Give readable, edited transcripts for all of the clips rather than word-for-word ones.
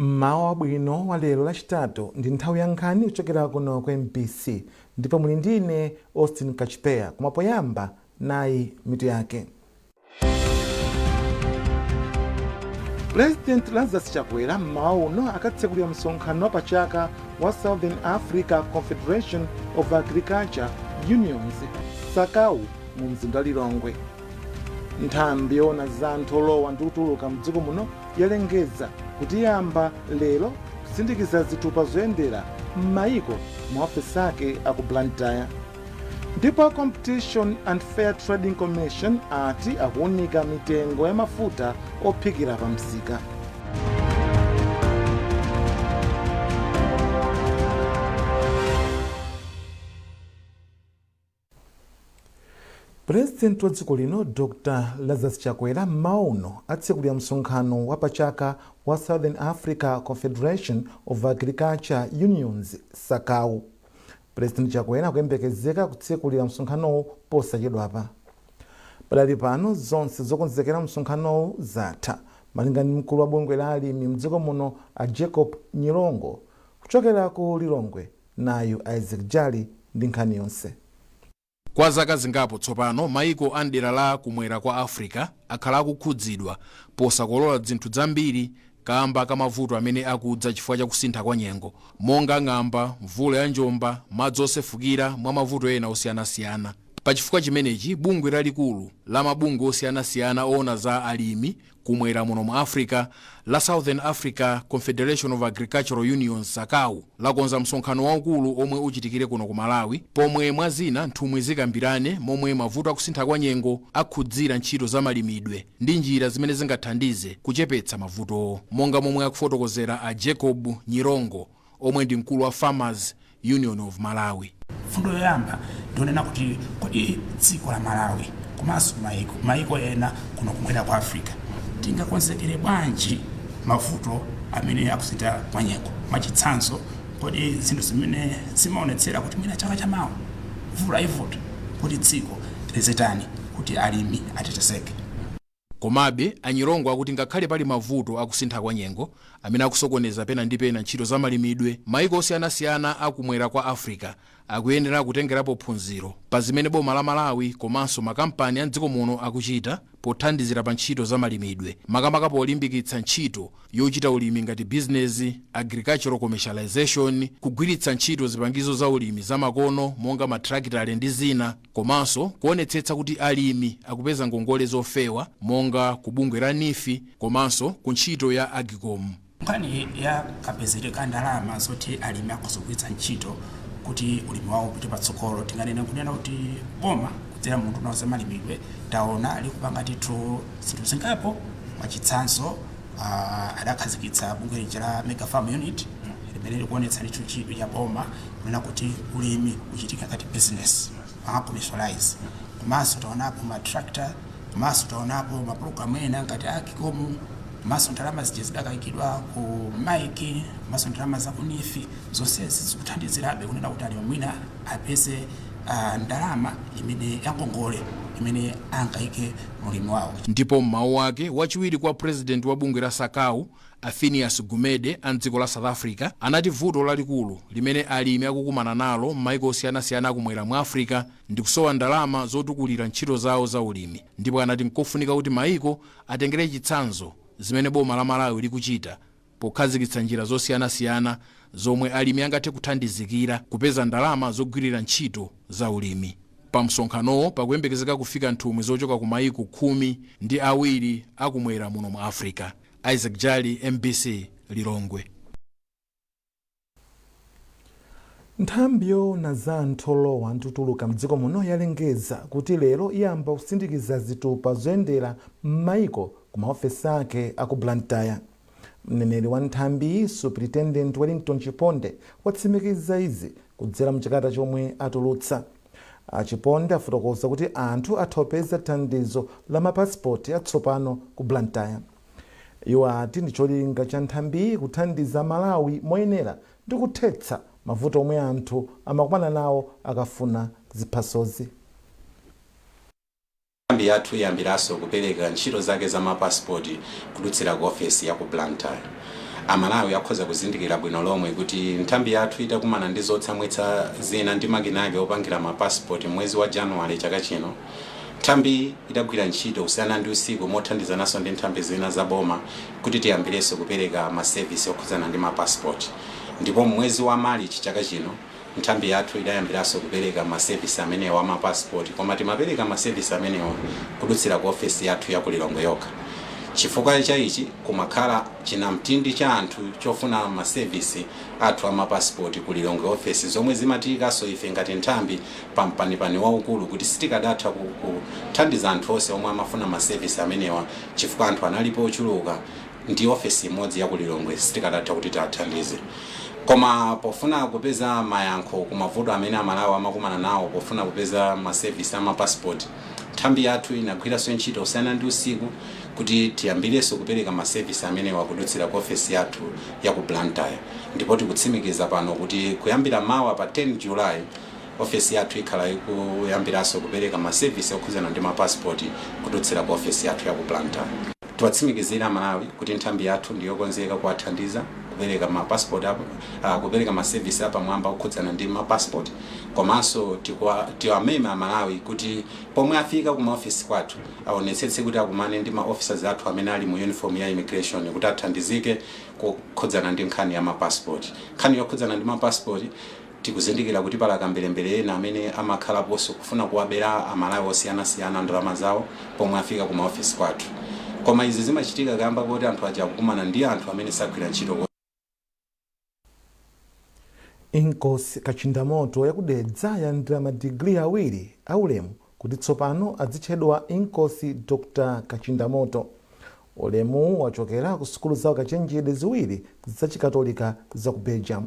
Mmawa wabwino wa lero Lachitatu. Ndi nthawi ya nkhani kuchokera kuno ku MBC ndipo muli ndi ine Austin Kachipeya. Koma poyamba, nayi mitu yake. President Lazarus Chakwera mmawa uno akatsekulira msonkhano wa pachaka wa Southern Africa Confederation of Agriculture Unions, SACAU, mu mzinda wa Lilongwe. Nthambi yoona za anthu olowa ndi kutuluka mdziko muno yalengeza kuti iyamba lero kusindikiza zitupa zoyendera m'mayiko maofesi ake aku Blantyre. Ndipo Competition and Fair Trading Commission ati akuunika mitengo ya mafuta ophikira pa msika. Purezidenti wa dziko lino Dr Lazarus Chakwera mmawa uno atsekulira msonkhano wa pachaka wa Southern Africa Confederation of Agriculture Unions, SACAU. Purezidenti Chakwera akuyembekezeka kutsekulira msonkhanowu posachedwapa. Padali pano zonse zokonzekera msonkhanowu zatha, malinga ndi mkulu wa bungwe la alimi mdziko muno a Jacob Nyirongo. Kuchokera ku Lilongwe, nayu Isaac Jali ndi nkhani yonse. Kwa zaka zingapo tsopano, maiko a mdera la kumwera kwa Africa akhala akukhudzidwa posakolola zinthu zambiri kamba ka mavuto amene akudza chifukwa cha kusintha kwa nyengo, monga ng'amba, mvula ya njomba, madzi osefukira, mwa mavuto ena osiyanasiyana. Pa chifukwa chimenechi, bungwe lalikulu la mabungwe osiyanasiyana oona za alimi kumwera muno mu Africa la Southern Africa Confederation of Agricultural Unions, SACAU, lakonza msonkhano waukulu omwe uchitikire kuno ku Malawi, pomwe mwa zina nthumwi zikambirane momwe mavuto akusintha kwa nyengo akhudzira ntchito za malimidwe ndi njira zimene zingathandize kuchepetsa mavutowo, monga momwe akufotokozera a Jacob Nyirongo omwe ndi mkulu wa Farmers Union of Malawi. Fundo yoyamba ndionena kuti kodi dziko la Malawi komanso maiko ena kuno kumwera kwa Africa tingakonzekere bwanji mavuto amene akusintha kwa nyengo? Mwachitsanzo, kodi zinthu zimene zimaonetsera kuti mwina chaka chamawa mvula ivuta, kuti dziko lizitani kuti alimi atetezeke? Komabe a Nyirongo akuti ngakhale pali mavuto akusintha kwa nyengo amene akusokoneza pena ndi pena ntchito za malimidwe, maiko osiyanasiyana akumwera kwa Africa akuyenera kutengerapo phunziro pa zimene boma la Malawi komanso makampani a mdziko muno akuchita pothandizira pa ntchito za malimidwe, makamaka polimbikitsa ntchito yochita ulimi ngati bizinezi, agricultural commercialization, kugwiritsa ntchito zipangizo za ulimi zamakono monga matrakitale ndi zina, komanso kuonetsetsa kuti alimi akupeza ngongole zofewa monga ku bungwe la NEEF komanso ku ntchito ya AGCOM. Nkhani ya kapezedwe ka ndalama zoti alimi akhoza ntchito kuti ulimi wawo upite patsogolo, tinganene kunena kuti boma kudzera mu unduna za malimidwe taona likupanga ndithu zinthu zingapo. Mwachitsanzo, adakhazikitsa bungwe lija la Mega Farm Unit limene likuonetsa ndithu chidwi cha boma kunena kuti ulimi uchitika ngati business, panga commercialize. Komanso taonapo ma tractor, komanso taonapo mapulogalamu ena ngati AGCOM, komanso ndalama zija zidakayikidwa ku MAIIC, komanso ndalama za ku NEEF. Zonsezi zikuthandizirabe kunena kuti alimi mwina apeze ndalama imene yangongole imene angayike mulimi wawo. Ndipo m'mawu ake, wachiwiri kwa president wa bungwe la SACAU a Phineas Gumede a mdziko la South Africa anati vuto lalikulu limene alimi akukumana nalo m'maiko osiyanasiyana akumwera mu Africa ndi kusowa ndalama zotukulira ntchito zawo za ulimi, ndipo anati nkofunika kuti maiko atengere chitsanzo zimene boma la Malawi likuchita pokhazikitsa njira zosiyanasiyana zomwe alimi angathe kuthandizikira kupeza ndalama zogwirira ntchito za ulimi. Pa msonkhanowo pakuyembekezeka kufika nthumwi zochoka ku maiko 12 akumwera muno mu Africa. Isaac Jali, MBC, Lilongwe. Nthambi yoona za anthu olowa ndi kutuluka mdziko muno yalengeza kuti lero iyamba kusindikiza zitupa zoyendera m'mayiko ku maofesi ake aku Blantyre. Mneneri wa nthambiyi, Superintendent Wellington Chiponde, watsimikiza izi kudzera mchikalata chomwe atulutsa. A Chiponde afotokoza kuti anthu atha kupeza thandizo la mapasipoti atsopano ku Blantyre. Iwo ati ndi cholinga cha nthambiyi kuthandiza Malawi moyenera ndi kuthetsa mavuto omwe anthu amakumana nawo akafuna ziphasozi. Nthambi yathu iyambiranso kupereka ntchito zake za mapasipoti kudutsira ku ofesi ya ku Blantyre. Amalawi akhoza kuzindikira bwino lomwe kuti nthambi yathu itakumana ndi zotsamwitsa zina ndi makina ake opangira mapasipoti mwezi wa Januwale chaka chino, nthambi idagwira ntchito usana ndi usiku mothandizananso ndi nthambi zina za boma kuti tiyambirenso kupereka masevisi okhudzana ndi mapasipoti. Ndipo mwezi wa Marichi chaka chino, nthambi yathu idayambiranso kupereka masevisi amenewa amapasipoti, koma timapereka masevisi amenewa kudutsira ku ofesi yathu ya ku Lilongwe yokha. Chifukwa cha ichi, kumakhala chinamtindi cha anthu chofuna masevisi athu amapasipoti ku Lilongwe ofesi, zomwe zimatiyikanso ife ngati nthambi pa mpanipani waukulu kuti sitikadatha kuthandiza anthu onse omwe amafuna masevisi amenewa, chifukwa anthu analipo ochuluka ndi ofesi imodzi ya ku Lilongwe sitikadatha kuti tiathandize. Koma pofuna kupeza mayankho ku mavuto amene Amalawi amakumana nawo pofuna kupeza masevisi amapasipoti, nthambi yathu inagwiranso ntchito usana ndi usiku kuti tiyambirenso kupereka masevisi amenewa kudutsira ku ofesi yathu ya ku Blantyre. Ndipo tikutsimikiza pano kuti kuyambira mawa pa 10 July, ofesi yathu ikhala ikuyambiranso kupereka masevisi okhudzana ndi mapasipoti kudutsira ku ofesi yathu ya ku Blantyre. Tiwatsimikizira Amalawi kuti nthambi yathu ndiyokonzeka kuwathandiza kupereka mapasipoti apo, kupereka masevisi apamwamba okhudzana ndi mapasipoti. Komanso tiwameme Amalawi kuti pomwe afika ku maofisi kwathu aonetsetse kuti akumane ndi ma officers athu amene ali mu uniform ya immigration kuti athandizike kukhudzana ndi nkhani ya mapasipoti. Nkhani yokhudzana ndi mapasipoti, tikuzindikira kuti pala kamberembere ena amene amakhalaponso kufuna kuwabera Amalawi osiyanasiyana ndalama zawo pomwe afika ku maofisi kwathu, koma izi zimachitika kamba kuti anthu aja akukumana ndi anthu amene sagwira ntchito. Inkosi Kachindamoto ya ku Dedza yalandira madigiri awiri aulemu kuti tsopano adzitchedwa Inkosi Dr Kachindamoto. Ulemu wachokera ku sukulu za ukachenjede ziwiri zachikatolika za ku Belgium.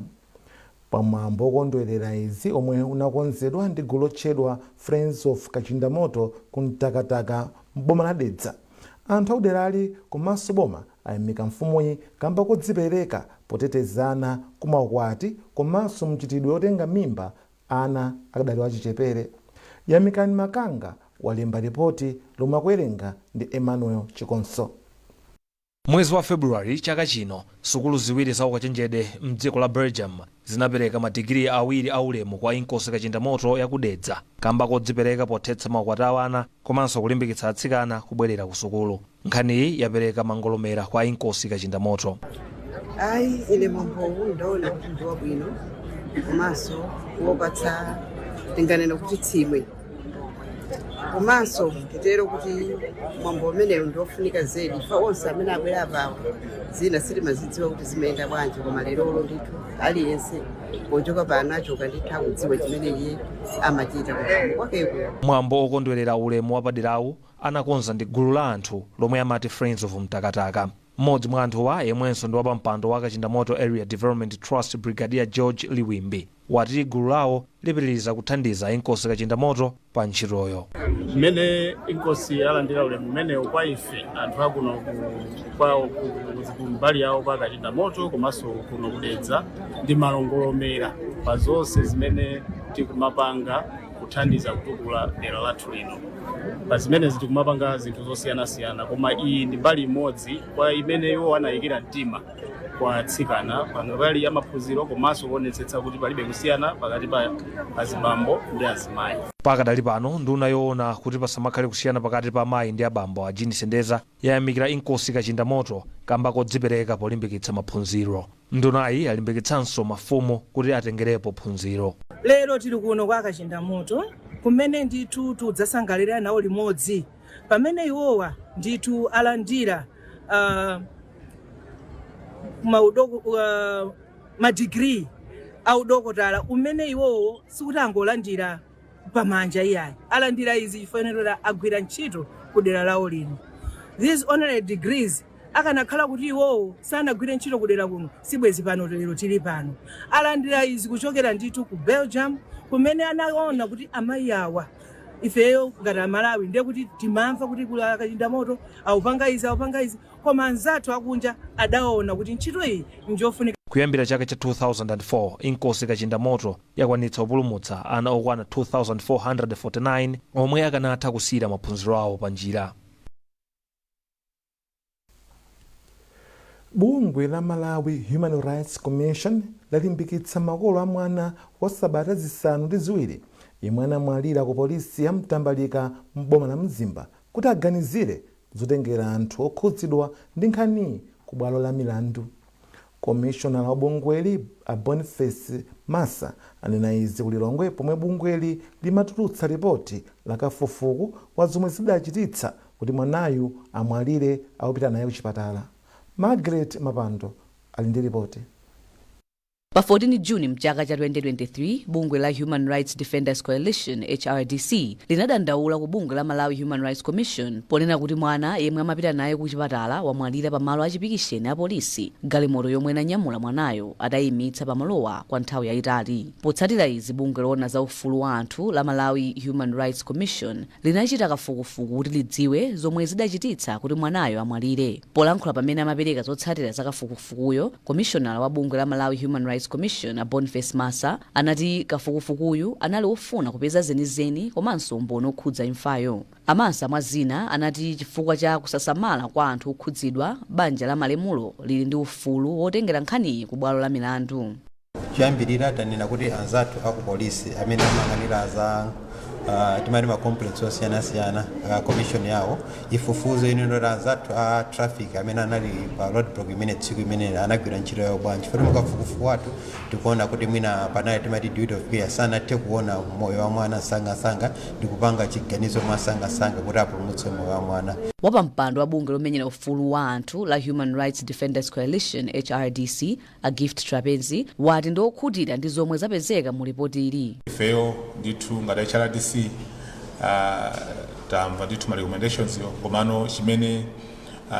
Pamwambo okondwerera izi omwe unakonzedwa ndi gulu lotchedwa Friends of Kachindamoto ku Mtakataka m'boma la Dedza, anthu akuderali komanso boma ayamika mfumuyi kamba kodzipereka potetezana kumaukwati komanso mchitidwe otenga mimba ana akadali wachichepere. Yamikani Makanga walemba ripoti lomwe akuwerenga ndi Emmanuel Chikonso. Mwezi wa Februwale chaka chino, sukulu ziwiri za ukachenjede mdziko la Belgium zinapereka madigiri awiri aulemu kwa Inkosi Kachindamoto ya ku Dedza kamba kodzipereka pothetsa maukwati a ana komanso kulimbikitsa atsikana kubwerera ku sukulu. Nkhaniyi yapereka mangolomera kwa Inkosi Kachindamoto. Ayi, ine mwambowu ndaona kuti ndi wabwino komanso wopatsa, tinganena kuti tsimwe, komanso titero kuti mwambo umenewu ndiofunika zedi. Fa onse amene abwera apawa, zina sitimazidziwa kuti zimayenda bwanji, koma lerolo ndithu aliyense pochoka pano achoka ndithu akudziwa chimene iye amachita kukhomo kwakeko. Mwambo okondwerera ulemu wapaderawu anakonza ndi gulu la anthu lomwe amati Friends of Mtakataka. Mmodzi mwa anthuwa, yemwenso ndi wapampando wa Kachindamoto Area Development Trust, Brigadier George Liwimbi, wati gulu lawo lipitiriza kuthandiza Inkosi Kachindamoto pa ntchitoyo. Mmene inkosi alandira ulemu umenewu, kwa ife anthu akuno ku mbali yawo kwa Kachindamoto komanso kuno ku Dedza, ndi malongolomera pa zonse zimene tikumapanga kuthandiza kutukula dera lathu lino. Pa zimenezi tikumapanga zinthu zosiyanasiyana, koma iyi ndi mbali imodzi kwa imene iwo anayikira mtima kwa atsikana pano pali amaphunziro, komanso kuonetsetsa kuti palibe kusiyana pakati pa azibambo ndi azimayi. Pakadali pano, nduna yoona kuti pasamakhale kusiyana pakati pa amayi ndi abambo, a Jean Sendeza, yayamikira Inkosi Kachindamoto kamba kodzipereka polimbikitsa maphunziro. Ndunayi yalimbikitsanso mafumu kuti atengerepo phunziro. Lero tili kuno kwa Kachindamoto kumene ndithu tidzasangalira nawo limodzi pamene iwowa ndithu alandira madigiri audokotala, umene iwowo sikuti angolandira pamanja iyayi, alandira izi chifukwa agwira ntchito ku dera lawo lino. These honorary degrees, akanakhala kuti iwowo sanagwire ntchito kudera kuno, sibwezi pano lero tili pano. Alandira izi kuchokera ndithu ku Belgium, kumene anaona kuti amayi awa, ifeyo ngati Amalawi ndiye kuti timamva kuti kula Kachindamoto awupanga izi, awupanga izi, koma anzathu akunja adaona kuti ntchito iyi njofunika. Kuyambira chaka cha 2004, Inkosi Kachindamoto yakwanitsa kupulumutsa ana okwana 2449 omwe akanatha kusiyira maphunziro awo pa njira. Bungwe la Malawi Human Rights Commission lalimbikitsa makolo a mwana wa sabata 7 yemwe anamwalira ku polisi ya Mtambalika m'boma la Mzimba kuti aganizire zotengera anthu okhudzidwa ndi nkhaniyi ku bwalo la milandu. Komishonala wa bungweli a Boniface Massa anena izi ku Lilongwe pomwe bungweli limatulutsa ripoti la kafukufuku wa zomwe zidachititsa kuti mwanayu amwalire akupita naye kuchipatala. Margaret Mapando ali ndi ripoti. Pa 14 Juni mchaka cha 2023, bungwe la Human Rights Defenders Coalition, HRDC, linadandaula ku bungwe la Malawi Human Rights Commission ponena kuti mwana yemwe amapita naye ku chipatala wamwalira pamalo achipikisheni a polisi, galimoto yomwe inanyamula mwanayo atayimitsa pamalowa kwa nthawi yayitali. Potsatira izi, bungwe loona za ufulu wa anthu la Malawi Human Rights Commission linachita kafukufuku kuti lidziwe zomwe zidachititsa kuti mwanayo amwalire. Polankhula pamene amapereka zotsatira za kafukufukuyo, komishonala wa bungwe la Malawi Human Rights Commission a Boniface Massa anati kafukufukuyu anali ofuna kupeza zenizeni komanso umboni okhudza imfayo. A Massa mwa zina anati chifukwa cha kusasamala kwa anthu okhudzidwa, banja la malemulo lili ndi ufulu wotengera nkhaniyi ku bwalo la milandu. Choyambirira tanena kuti anzathu aku polisi amene amayang'anira za timati ma complaints osiyanasiyana, commission yawo ifufuze inenera anzathu a traffic amene anali pa roadblock imene tsiku imene anagwira ntchito yawo bwanji. Foti mukafukufuku wathu tikuona kuti mwina panali timati duty of care, sanathe kuona moyo wa mwana msangamsanga ndi kupanga chiganizo mwasangasanga kuti apulumutse moyo wa mwana. Wapampando wa bungwe lomenyera ufulu wa anthu la Human Rights Defenders Coalition, HRDC, a Gift Trapence, wati ndi okhutira ndi zomwe zapezeka mu ripoti ili. Ifeyo ndithu ngati HRDC tamva ndithu ma recommendations yo, komano chimene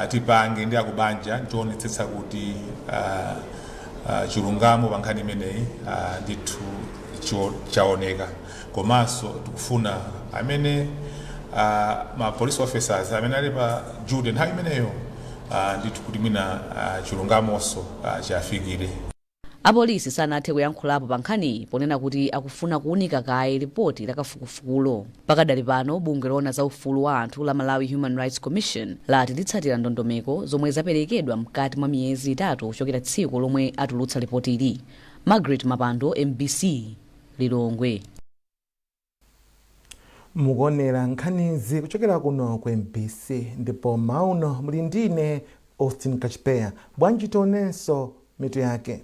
tipange ndi akubanja nchionetsetsa kuti chilungamo pa nkhani imeneyi ndithu chaoneka. Komanso tikufuna amene ma police officers amene ali pa duty nthawi imeneyo ndithu kuti mwina chilungamonso chiafikire. Apolisi sanathe kuyankhulapo pa nkhaniyi ponena kuti akufuna kuunika kaye ripoti la kafukufukulo. Pakadali pano, bungwe loona za ufulu wa anthu la Malawi Human Rights Commission lati litsatira ndondomeko zomwe zaperekedwa mkati mwa miyezi 3 kuchokera tsiku lomwe atulutsa ripotili. Margaret Mapando, MBC, Lilongwe. Mukuonera nkhanizi kuchokera kuno ku MBC ndipo mauno muli ndine Austin Kachipeya. Bwanji tionenso mitu yake.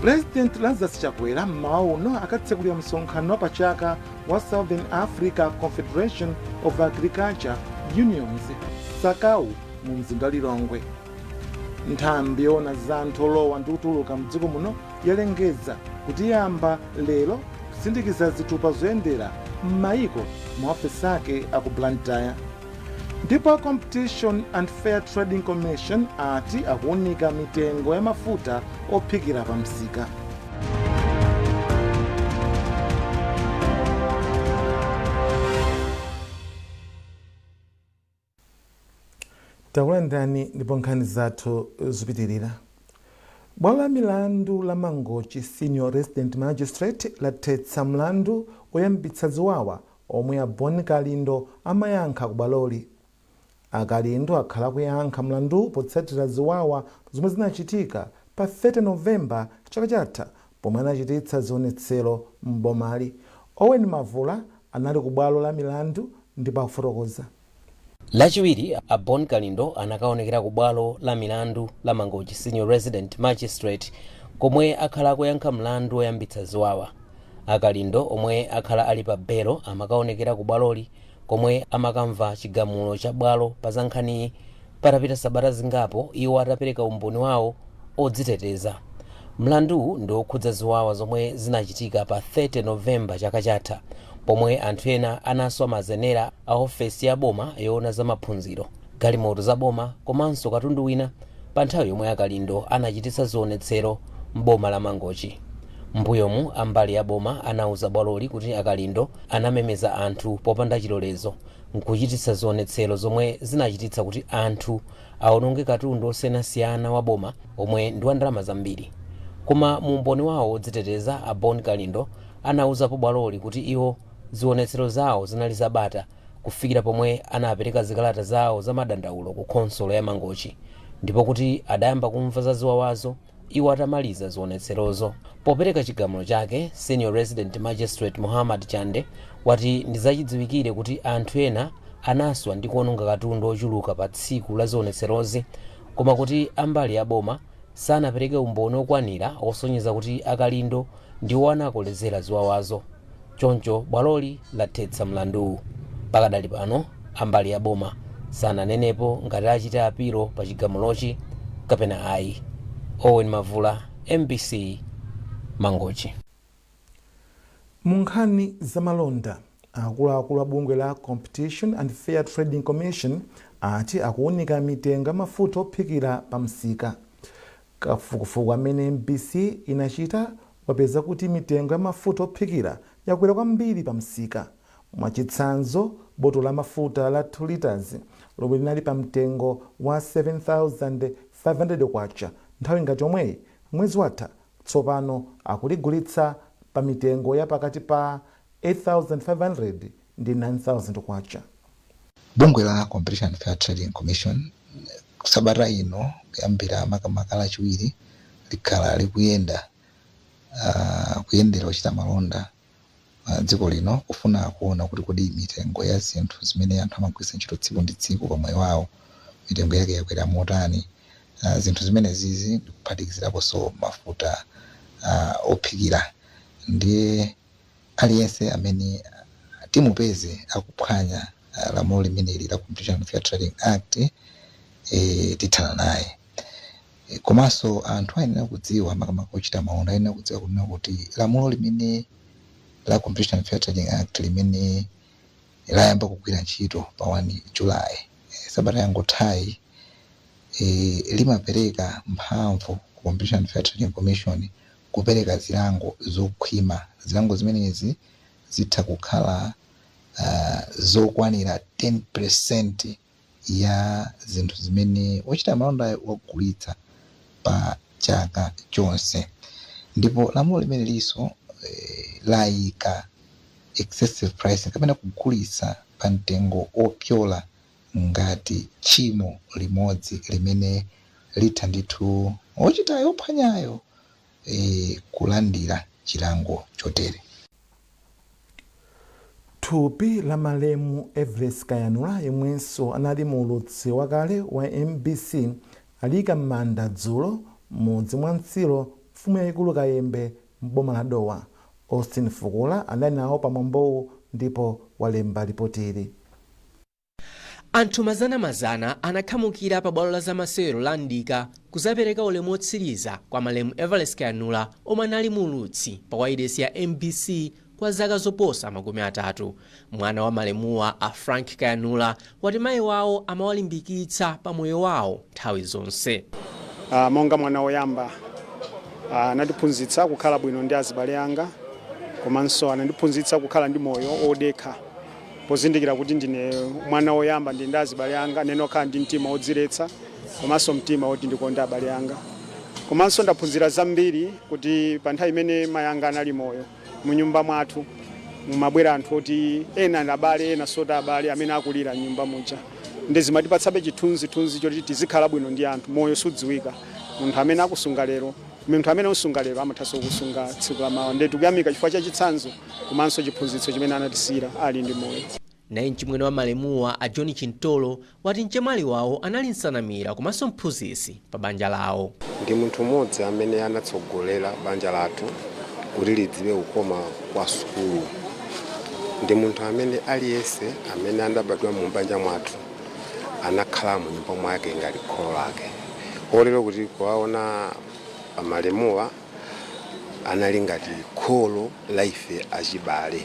President Lazarus Chakwera mmawa uno akatsekulira msonkhano wa pachaka wa Southern Africa Confederation of Agriculture Unions, SACAU, mu mzinda wa Lilongwe. Nthambi yoona za anthu olowa ndi kutuluka mdziko muno yalengeza kuti yamba lero kusindikiza zitupa zoyendera m'mayiko maofesi ake aku Blantyre. Ndipo Competition and Fair Trading Commission ati akuunika mitengo ya mafuta ophikira pa msika. Takulandirani ndipo nkhani zathu zipitirira. Bwalo la milandu la Mangochi Senior Resident Magistrate lathetsa mlandu oyambitsa ziwawa omwe a Bon Kalindo amayankha ku bwaloli. A Kalindo akhala akuyankha mlandu potsatira ziwawa zomwe zinachitika pa 30 Novemba chaka chatha pomwe anachititsa zionetsero m'bomali. Owen Mavula anali ku bwalo la milandu ndipo akufotokoza. Lachiwiri, a Bon Kalindo anakaonekera ku bwalo la milandu la Mangochi Senior Resident Magistrate komwe akhala akuyankha mlandu woyambitsa ziwawa. A Kalindo, omwe akhala ali pa belo, amakaonekera ku bwaloli komwe amakamva chigamulo cha bwalo pa za nkhaniyi patapita sabata zingapo iwo atapereka umboni wawo odziteteza. Mlanduwu ndi wokhudza ziwawa zomwe zinachitika pa 30 Novemba chaka chatha pomwe anthu ena anaswa mazenera a ofesi ya boma yoona za maphunziro, galimoto za boma komanso katundu wina pa nthawi yomwe a Kalindo anachititsa zionetsero m'boma la Mangochi. Mbuyomu, a mbali ya boma anauza bwaloli kuti a Kalindo anamemeza anthu popanda chilolezo nkuchititsa zionetsero zomwe zinachititsa kuti anthu aononge katundu osiyanasiyana wa boma omwe ndi wa ndalama zambiri. Koma mu umboni wawo wodziteteza, a Bon Kalindo anauzapo bwaloli kuti iwo zionetsero zawo zinali zabata. Kufikira pomwe anapereka zikalata zawo za madandaulo ku khonsolo ya Mangochi, ndipo kuti adayamba kumva za ziwawazo iwo atamaliza zionetserozo. Popereka chigamulo chake, Senior Resident Magistrate Muhammad Chande wati ndi zachidziwikire kuti anthu ena anaswa ndi kuononga katundu ochuluka pa tsiku la zionetserozi, koma kuti ambali ya boma sanapereke umboni okwanira osonyeza kuti aKalindo ndiwo anakolezera ziwawazo. Choncho bwaloli lathetsa mlanduwu. Pakadali pano ambali ya boma sananenepo ngati achite apilo pa chigamulochi kapena ayi. Owen Mavula, MBC, Mangochi. Mu nkhani zamalonda, akuluakulu a bungwe la Competition and Fair Trading Commission ati akuunika mitengo ya mafuta ophikira pa msika. Kafukufuku amene MBC inachita wapeza kuti mitengo ya mafuta ophikira yakwera kwambiri pa msika. Mwachitsanzo, botolo la mafuta la 2 liters lomwe linali pa mtengo wa 7500 kwacha nthawi ngati yomweyi mwezi watha, tsopano akuligulitsa pa mitengo ya pakati pa 8500 ndi 9000 kwacha. Bungwe la Competition and Fair Trading Commission sabata ino, kuyambira makamaka Lachiwiri, likhala likuyenda kuyendera ochita malonda dziko lino kufuna kuona kuti kodi mitengo ya zinthu zimene anthu amagwiritsa ntchito tsiku ndi tsiku pa moyo wawo, mitengo yake yakwera motani. Zinthu zimene zizi ndikuphatikiziraponso mafuta ophikira. Ndiye aliyense amene timupeze akuphwanya lamulo limeneli la Competition and Fair Trading Act, tithana naye. Komanso anthu ayenera kudziwa, makamaka ochita malonda ayenera kudziwa kunena kuti lamulo limene la Competition and Fair Trading Act limene layamba kugwira ntchito pa 1 July, sabata yangothayi, limapereka mphamvu ku Competition and Fair Trading Commission kupereka zilango zokhwima. Zilango zimenezi zitha kukhala zokwanira 10% ya zinthu zimene wochita malonda wagulitsa pa chaka chonse. Ndipo lamulo limene liso layika excessive pricing kapena kugulitsa pa mtengo opyola ngati tchimo limodzi limene litha ndithu ochitayo ophwanyayo kulandira chilango chotere. Thupi la malemu Everest Kayanula, yemwenso anali muulutsi wakale wa MBC, aliyika m'manda dzulo m'mudzi mwa Mtsilo, mfumu yayikulu Kayembe, m'boma la Dowa. Austin Fukula anali nawo pamwambowu ndipo walemba ripotili. Anthu mazanamazana anakhamukira pa bwalo la zamasewero la Ndika kuzapereka ulemu wotsiriza kwa malemu Everest Kayanula, omwe anali muulutsi pa wailesi ya MBC kwa zaka zoposa 30. Mwana wa malemuwa, a Frank Kayanula, wati mayi wawo amawalimbikitsa pa moyo wawo nthawi zonse. Monga mwana woyamba, anatiphunzitsa kukhala bwino ndi azibale anga, komanso anandiphunzitsa kukhala ndi moyo odekha pozindikira kuti ndine mwana woyamba, ndi ndi azibale anga, nene okhala ndi mtima wodziletsa komanso mtima woti ndikonde abale anga. Komanso ndaphunzira zambiri kuti pa nthawi imene mayi anga anali moyo, mu nyumba mwathu mumabwera anthu oti ena ndi abale, ena soti abale, amene akulira mnyumba muja, ndi zimatipatsabe chithunzithunzi choti tizikhala bwino ndi anthu. Moyo sudziwika, munthu amene akusunga lero, munthu amene usunga lero amathanso kusunga tsiku la mawa. Ndiye tikuyamika chifukwa cha chitsanzo komanso chiphunzitso chimene anatisiyira ali ndi moyo. Naye mchimwene wa malemuwa, a John Chintolo, wati mchemwali wawo anali nsanamira komanso mphunzitsi pa banja lawo. Ndi munthu mmodzi amene anatsogolera banja lathu kuti lidziwe kukoma kwa sukulu. Ndi munthu amene aliyense amene anabadwa mu banja mwathu anakhala mu nyumba mwake ngati kholo lake, kotero kuti kuwaona amalemuwa anali ngati kholo la ife achibale,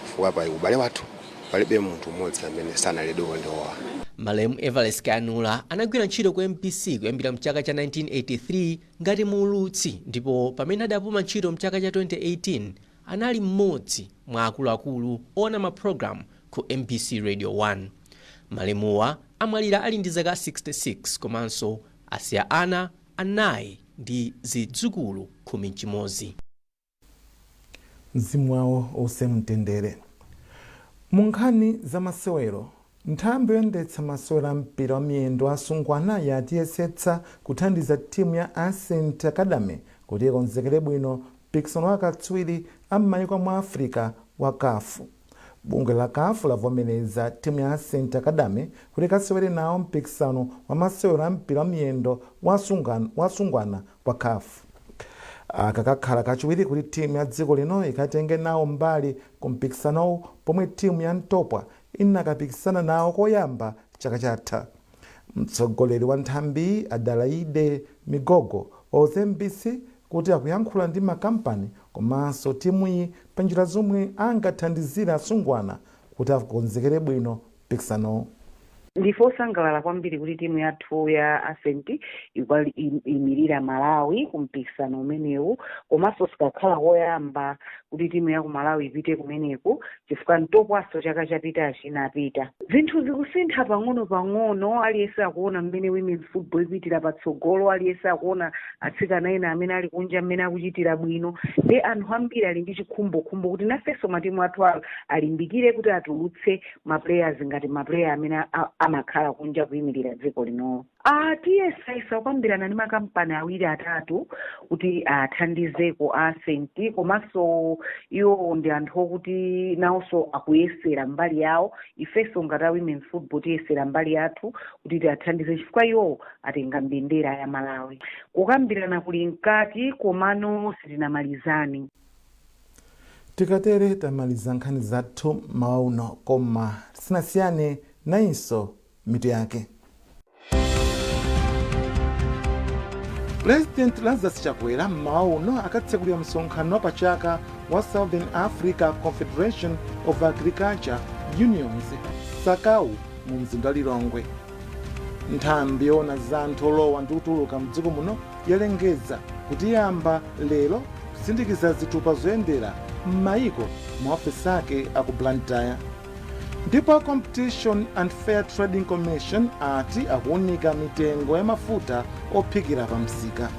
chifukwa pali ubale wathu, palibe munthu mmodzi amene sanaleredwe ndiwowa. Malemu Everest Kayanula anagwira ntchito ku MBC kuyambira mchaka cha 1983 ngati muulutsi, ndipo pamene adapuma ntchito mchaka cha 2018 anali mmodzi mwa akuluakulu oona mapulogalamu ku MBC Radio 1. Malemuwa amwalira ali ndi zaka 66 komanso asiya ana anayi ndi zidzukulu 11. Mzimu wawo uuse mtendere. Mu nkhani za masewero, nthambi yoyendetsa masewero a mpira wa miyendo asungwana yati iyesetsa kuthandiza timu ya Ascent Academy kuti ikonzekere bwino mpikisano wa akatswiri a m'mayiko mwa Africa wa CAF. Bungwe la CAF lavomereza timu ya Ascent Academy kuti ikasewere nawo mpikisano wa masewero a mpira wa miyendo wa asungwana wa CAF. Kakakhala kachiwiri kuti timu ya dziko lino ikatenge nawo mbali ku mpikisanowu, pomwe timu ya Ntopwa inakapikisana nawo koyamba chaka chatha. Mtsogoleri wa nthambi Adalaide Migogo wauza MBC kuti akuyankhula ndi makampani komanso timuyi pa njira zomwe angathandizire asungwana kuti akonzekere bwino mpikisanowu. Ndife osangalala kwambiri kuti timu yathu ya Ascent imirira Malawi ku mpikisano umenewu, komanso sikakhala koyamba kuti timu ya ku Malawi ipite kumeneku, chifukwa Ntopwaso chaka chapitachi inapita. Zinthu zikusintha pang'ono pang'ono. Aliyense akuona mmene women's football ipitira patsogolo, aliyense akuona atsikana ena amene ali kunja mmene akuchitira bwino, ndi anthu ambiri ali ndi chikhumbokhumbo kuti nafenso matimu athu alimbikire kuti atulutse ma players ngati ma player amene amakhala kunja kuyimirira dziko lino. Tiyesayesa kukambirana ndi makampani awiri atatu kuti athandizeko Ascent, komanso iwo ndi anthu okuti nawonso akuyesera mbali yawo. Ifenso ngati a women's football tiyesera mbali yathu kuti tiathandize, chifukwa iwo atenga mbendera ya Malawi. Kukambirana kuli mkati, komano sitinamalizani. Tikatere tamaliza nkhani zathu mawa uno, koma tisanasiyane, nayinso mitu yake. President Lazarus Chakwera mmawa uno akatsekulira msonkhano wapachaka wa Southern Africa Confederation of Agriculture Unions, SACAU, mu mzinda wa Lilongwe. Nthambi yoona za anthu olowa ndi kutuluka mdziko muno yalengeza kuti iyamba lero kusindikiza zitupa zoyendera m'mayiko maofesi ake aku Blantyre. Ndipo Competition and Fair Trading Commission ati akuunika mitengo ya mafuta ophikira pa msika.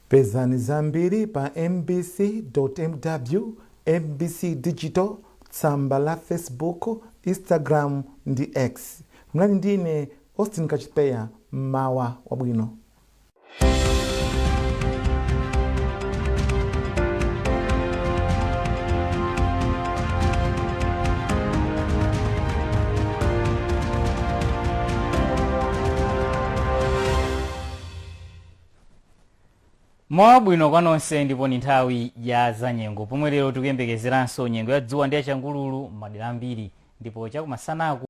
Pezani zambiri pa mbc.mw, MBC Digital, tsamba la Facebook, Instagram ndi X. Mnali ndine Austin Kachipeya. Mmawa wabwino. Mawa bwino kwa nonse, ndipo ni nthawi ya zanyengo, pomwe lero tikuyembekezeranso nyengo ya dzuwa ndi yachangululu m'madera ambiri, ndipo chakumasanaku